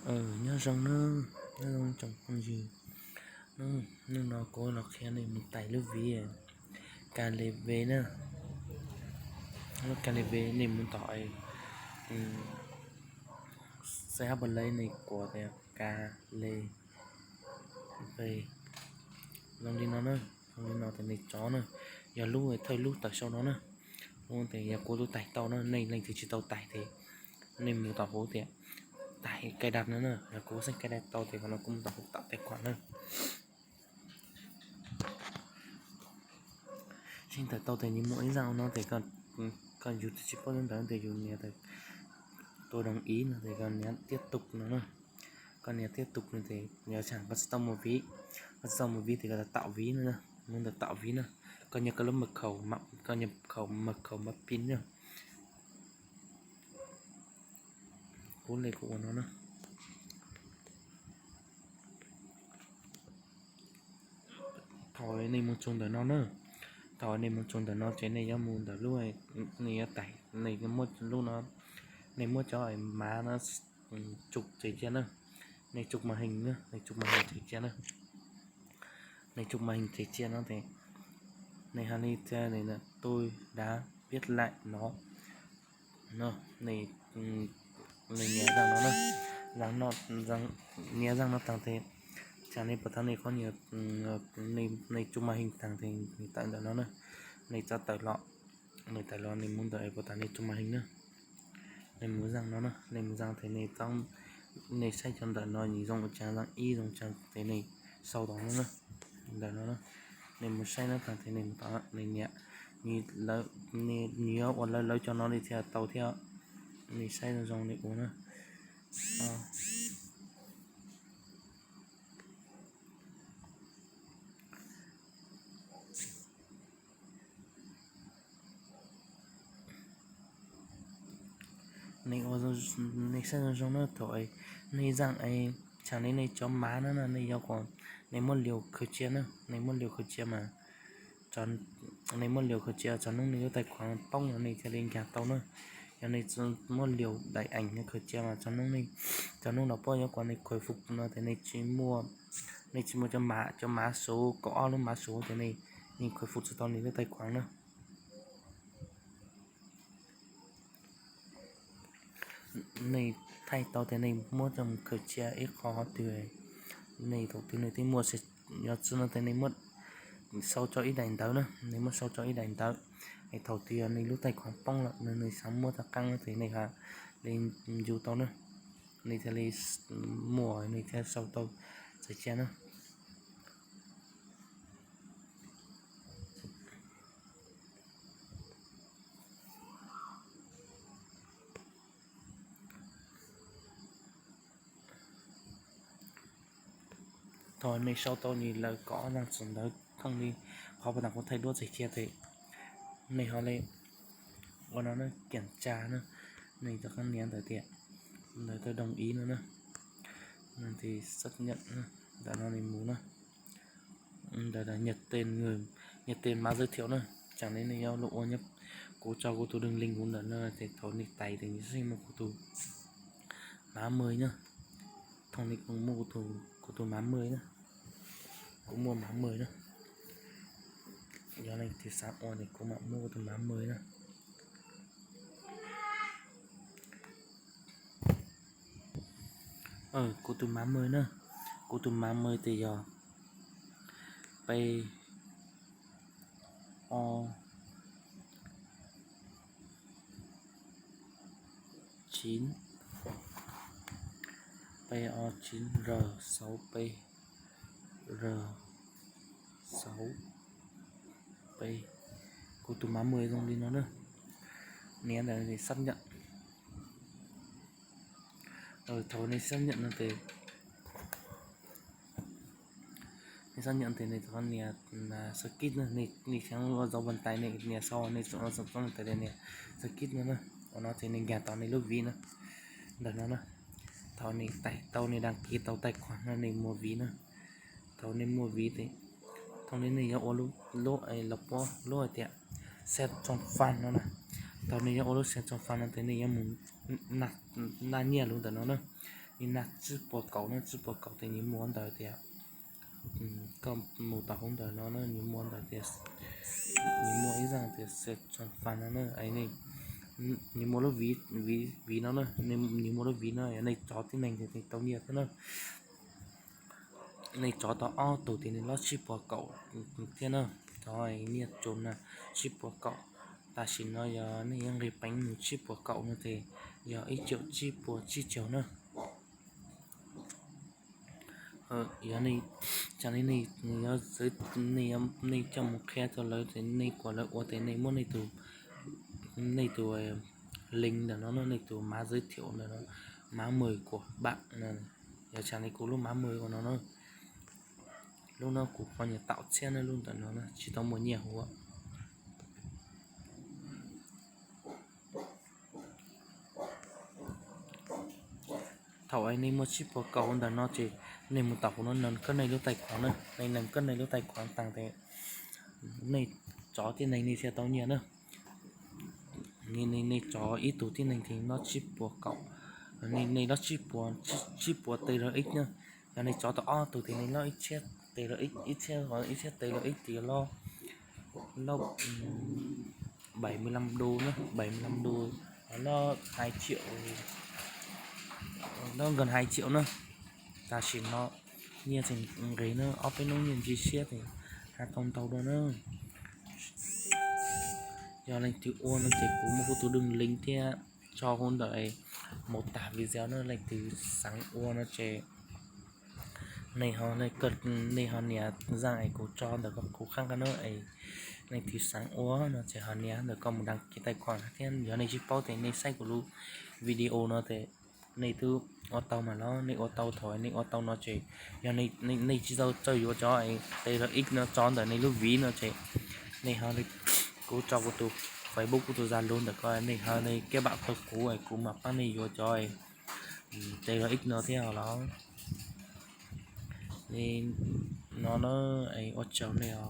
Nyob zoo na, nyob zoo tsoom phooj ywg. Hnub no kuv los qhia nej mus tais lub viv Kalev na, lub Kalev nej mus tom C H Play nej kuas tias Kalev zoo li no na, zoo li no ces nej tso na, yog lub thawj lub tawm saum no na. Lub tias yog kuv twb tais tau na, nej leej twg tsis tau tais ces nej mus tom hauv tias tais cài đặt no na, yog kuv xeeb cài đặt tau ces qhov no kuv mus tom hauv tạo tài khoản na. Xeeb tawm tau ces nws muaj ib zaaj ua no ces koj yus twb tsis paub ntawv ces yus nias tus đồng ý no ces koj nias tiếp tục no na. Koj nias tiếp tục no ces yog tias koj tsis tau mus viv, koj tsis tau mus viv ces koj tạo ví no na, mus ntawm tạo ví na. Koj nias koj lub mật khẩu, koj nias khẩu mật khẩu mã pin na. Kuv li kuv ua no na. Thaum nej mus txug ntawm no na, thaum nej mus txug ntawm no ces nej yuav mus ntawm lub, nej yuav tais, nej muab lub no, nej muab cov mav no tsum tsev cia na, nej tsum màn hình na, nej tsum màn hình tsev cia na. Nej tsum màn hình tsev cia no ces nej hais li tias tôi đã viết lại nó. Nej nias zaaj no na, nias zaaj no taag ces tsam nej puas tau nej qhov nias, nej tsum màn hình taag ces nws tawm ntawm no na. Nej txhob tawm los, nws tawm los nej mus ntawm puas tas nej tsum màn hình na. Nej mus zaaj no na, nej mus zaaj ces nej saib cov ntawm no nws zoo ua caag, zaaj ib zoo caag ces nej sau tau no na. Ntawm no na, nej mus saib no taag ces nej mus tau, nej nias, nws yuav ua lawv, lawv cov no li thiaj tau thiab. Nej saib zoo zoo nej ua na. Nej ua, nej saib zoo zoo na, thaum nej zaaj es tsam li nej cov mav no na, nej yuav kom nej muab liu khaws cia na, nej muab liu khaws cia mas, nej muab liu khaws cia txog hnub nej lub tais khuav poob no nej thiaj li nkaag tau na. Yog nej muab liu đài ảnh khaws cia mas txog hnub, txog hnub los puab yuav kom nej khaws fuv no ces nej tsis muaj, nej tsis muaj cov mav, cov mav xuv, kaum ob lub mav xuv ces nej, nej khaws fuv tsis tau nej lub tais khuav na. Nej thaij tau ces nej muab coj mus khaws cia ib qho qhov twg, nej thaum twg nej twb muaj, yog tsi no ces nej muab sau tso ib daim ntawv na, nej muab sau tso ib daim ntawv. Es thaum twg yog nej lub tais khuav poob lawm, nej xav muab tau qaab no ces nej ha li ncu tau na, nej thiaj li muaj, nej thiaj sau tau txawm cia na. Thaum nej sau tau nws lawv kom ob zaaj txim ntawv thooj li qhov pas tas kuv thaij duab txim cia ces nej ho li ua no na, kiểm tra na, nej rov qab nias ntawm tias ntawm tôi đồng ý no na, xác nhận ntawm no nej mus na. Ntawm tias nhận tên, nhận tên mã giới thiệu na, tsam li nej yuav luag ua nyob, kuv tso kuv tus đường link kuv ntawm no ces thaum nej tais ces nws yeej muaj kuv tus mã mời na. Thaum nej kuv muaj kuv tus mã mời na, kuv muaj mã mời na. Yog leej twg xav ua ces kuv mam muaj kuv tus mã mời na. Kuv tus mã mời na, kuv tus mã mời ces yog P O chín, P O chín R sáu P, R sáu P. Kuv tus mã mời zoo li no na. Nias ntawm xác nhận. Thaum nej xác nhận no ces, nej xác nhận ces nej rov qab nias skip na, nej xav ua dấu bàn tay, nej nias sau, nej tseem ua dấu bàn tay, nias skip no na. Ua no ces nej nkag tau nej lub ví na, ntawm no na. Thaum nej tais tau, nej đăng ký tau tài khoản no nej mua ví na. Thaum nej mua ví ces, thaum nej, nej yuav ua lub, lub los puab lub hais tias xem trong fan no na. Thaum nej yuav ua lub xem trong fan no ces nej yuav mus naj nyiaj lub ntawm no na. Ib nab tsib puas kaum na, tsib puas kaum tes nws muaj ntawm tias, koj mus tom hauv ntawm no na, nws muaj ntawm tias, nws muaj ib zaaj tias xwm txoos fas no na, nws muaj lub viv no na, nws muaj lub viv no, yog nej tsov tib neeg ces tau nyiaj thiab na. Nej tsov tau ob tug ces nej loj tsib puas kaum thiab na. Tsov nyiaj tsuas na, tsib puas kaum. Tam sim no yog nej yuav nqis peev mus tsib puas kaum no ces yog ib caum tsib puas tsib caug na. Yog nej, cas nej, nej coj mus qhia rau lawv ces nej kom lawv ua ces nej muab nej tus, nej tus link ntawm no, nej tus mã giới thiệu ntawm no, mã mời của bạn no. Yog tsam li kuv lub mã mời ua no na. Lub no kuv poj niam tau txhiab na, lub ntawm no na tsis tau muaj nyiaj huv. Thaum nej muaj tsib puas kaum ntawm no ces nej mus tom hauv no nees koj nej lub tais khuav na, nej nees koj nej lub tais khuav tas ces nej tsov tib neeg nej thiaj tau nyiaj na. Nej tsov ib tug tib neeg ces loj tsib puas kaum, nej loj tsib puas, tsib puas T R X na. Yog nej tsov tau ob tug ces nej loj ib txhiab T R X, ib txhiab, ib txhiab T R X ces loj, loj bảy mươi lăm đô na, bảy mươi lăm đô, loj hai triệu, loj gần hai triệu na. Tam sim no nyiaj tseem nqis na, ob peb hnub nyiaj ntsib siab ces haj tau ntau dua na. Yog leej twg ua no ces kuv muaj kuv tus đường link thiab tso hauv ntawm mô tả video na, leej twg xav ua no ces nej ho, nej ho nias zaj es kuv tso ntawm kuv qab no na, es leej twg xav ua no ces ho nias ntawm koj mus đăng ký tài khoản thiab. Yog nej tsis paub ces nej saib kuv lub video no ces nej twb ua tau mas los, nej ua tau thaum nej ua tau no ces yog nej tsis tau txawj yuav cov T R X no tso ntawm nej lub viv no ces nej ho, kuv tso kuv tus Facebook kuv tus Zalo ntawm ko, nej ho nej kết bạn tau kuv es kuv mam pab nej yuav cov T R X no thiab os los. No na, ua tsaug nej os.